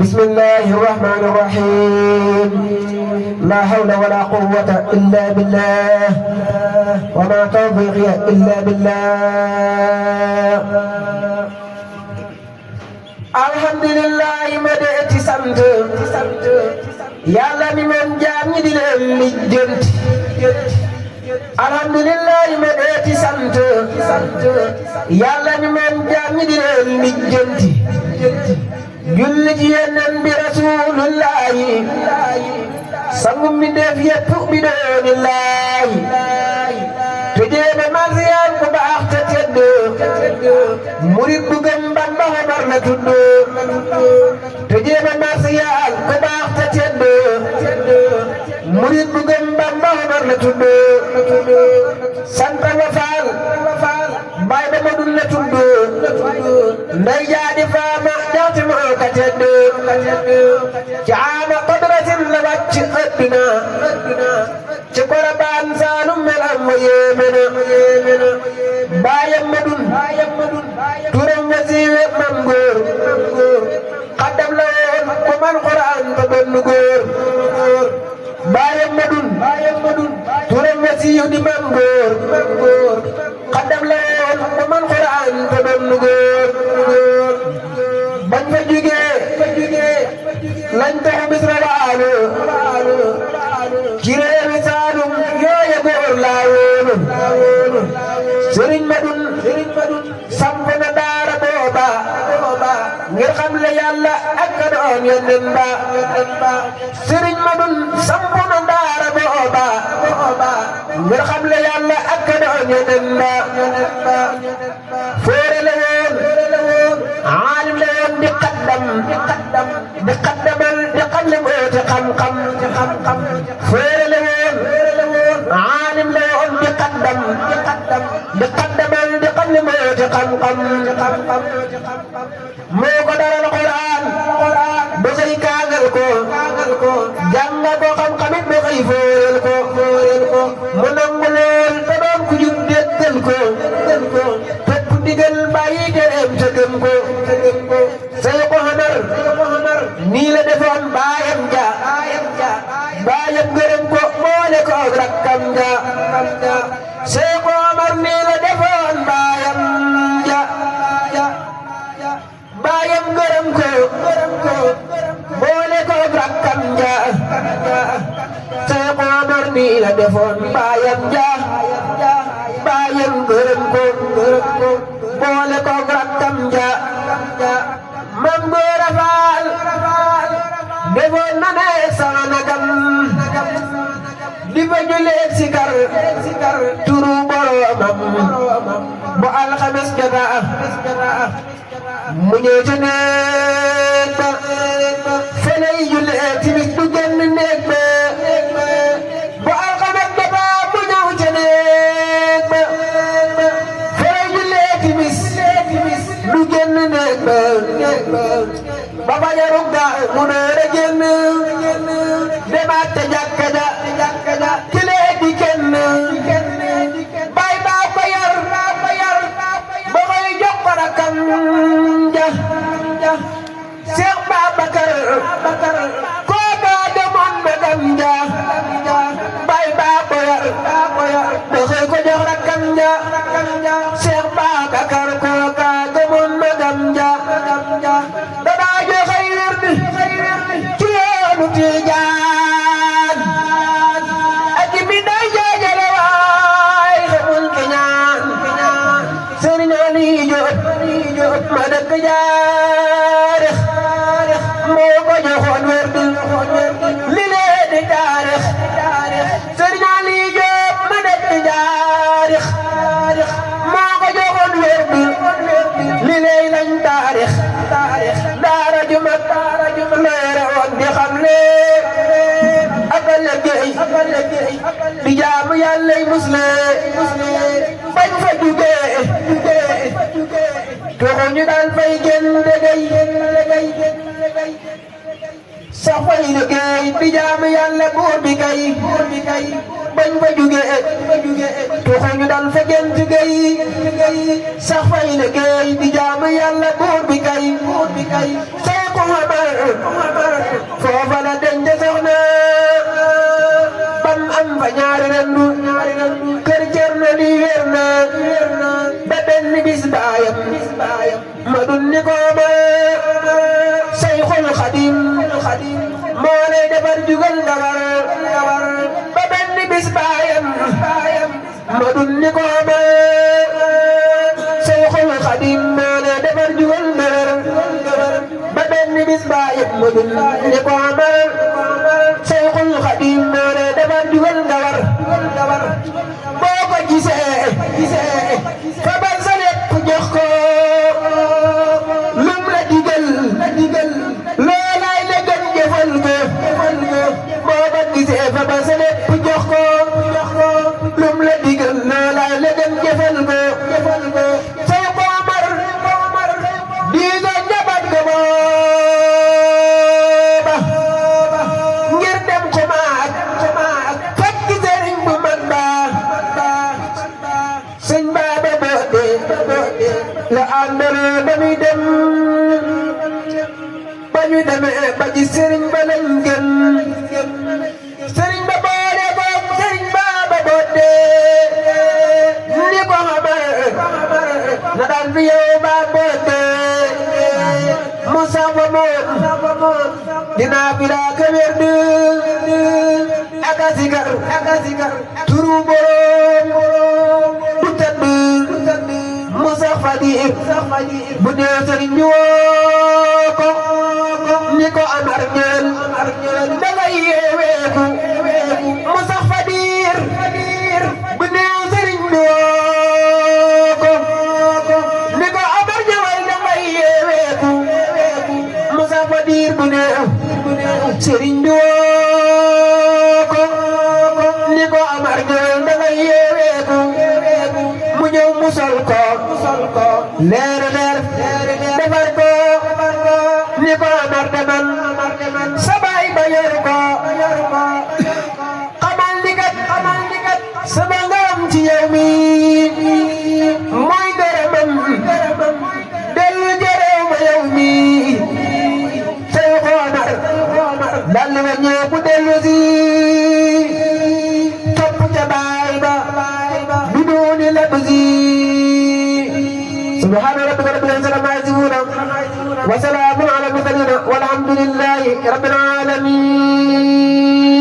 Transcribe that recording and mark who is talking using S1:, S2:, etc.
S1: بسم الله الرحمن الرحيم لا حول ولا قوة إلا بالله وما توفيقي إلا بالله الحمد لله مدعتي سمت يالا من جامي دي لجنت الحمد لله مدعتي سمت يالا من جامي دي لجنت julli ci Yonent bi Rasulullahi sangum mi def yépp bi doonillaahi te jéema marsiyaan ku baax te tedd murid bu gëm Bamba Omar la tudd te jéema marsiyaan ku baax te tedd murid bu gëm Bamba Omar la tudd sant nga faal baay ba ma dun la tudd nday jaadi faama jaati moo ka tedd caama qadratin la wàcc adduna ci Kolobaan Saalum melam ma yéeme na baayam ma dun turam ma siiwe mam góor xaddam la woon ku man Quraan ba benn góor baayam ma dun turam ma siiw di mam góor xaddam la woon ku man Quraan ba benn góor bañ fa jugee lañ taxu Misra waalu ci réewi Saalum yooya góor laa wóolu Sëriñ Madun samp na daara booba ngir xam le Yàlla ak ka doon Yonent ba Sëriñ Madun samp na daara booba ngir xam le Yàlla ak ka doon Yonent ba foore la woon aalim la woon di xaddamal di xam le moote xam-xam foore la woon aalim la woon di xaddamal di xam le moote xam-xam moo ko daral Quraan ba xëy kaangal ko jàngal ko xam-xamit ba xëy fooreel ko mu nangu lool te doon ku jub déggal ko topp ndigal bàyyi tereem te gëm ko say ko xamar nii la defoon baayam ja baayam gërëm ko boole ko ak rakkam ja say ko xamar nii la defoon baayam ja baayam gërëm ko boole ko ak rakkam ja say ko xamar nii la defoon baayam ja baayam gërëm ko boole ko ak rakkam ja Mam Góora Faal defoon na ne sama nagam di fa juleeg sikar turu boromam bu alxames jota mu ñëw ca néeg ba feney juleeg timis du génn néeg ba bu alxames jota mu ñëw ca néeg ba feney juleeg timis du génn néeg ba ba fajarug ga mu neere génn demaat ca jàkka ja kilee di kenn bay baa ko yar ba koy jox ko rakam ja Seex Babakar koo gaa demoon magam ja bay baa ko yar ba koy ko jox rakam ja Seex Babakar koo gaa demoon magam ja dadaa joxe wird ci yoonu Tijaan ak mi day jaajale waay xamul ki ñaan Sëriñ Aliyu Jóob ma dëkk Jaarix moo ko joxoon wird li lee di taarix Sëriñ Aliyu Jóob ma dëkk Jaarix moo ko joxoon wird li lee lañ taarix daara ju mag leere woon di xam lee ak a liggéey di jaamu Yàlla musle bañ fa jugee toxu ñu daan fay génn liggéey sax fay liggéey di jaamu Yàlla buur bi kay bañ fa jugee toxu ñu daan fa génn liggéey sax fay liggéey di jaamu Yàlla buur bi kay ko xamal foofa la denc soxna bam am fa ñaari rendu kër Cerno li wér na ba benn bis baayam ma dun ni ko xamal Seyxul Xadim moo lay defar jugal ndawar ba benn bis baayam ma dun ni ko xamal Seyxul Xadim moo lay defar jugal ndawar ba benn bis baayam ma dun ni ko xamal Seyxul Xadim moo lay defar jugal ndawar boo ko gisee fa ba sa lépp jox ko lum la digal loolaay la gën jëfal ko boo ko gisee fa ba sa lépp jox ko lum la digal loolaay la gën jëfal ko say ko mar diiga njabat ko booba ngir dem ko maak fekk sëriñ bu mag ba sëñ Baaba Bode la àndal ba muy dem ba ñu demee ba ci sëriñ ba lañ gën sëriñ ba boole ko sëriñ Baaba Bode ni ko xamal na daan fi yow Baaba Bode Musa fa moom dinaa fi daa ka wér aka sikar turu borom bu tedd Musa Fadir bu dee sëriñ ñu woo ko ni ko amar ñaan dangay yeeweeku Musa Fadir bu dee sëriñ ñu woo ko ni ko amar ñawal dangay yeeweeku Musa Fadir bu dee sëriñ ñu woo ko ni ko amar ñaan dangay yeeweeku mu ñëw musal ko leer defar ko ni ko amar demal sa baay ba yor ko xamal ni kat sama ngam ci yow mi mooy gërëmam dellu jëreew ma yow mi say ko amar dal ma ñëw dellu si topp ca baay ba بدون لبز سبحان ربك رب العزة عما يصفون وسلام على المرسلين والحمد لله رب العالمين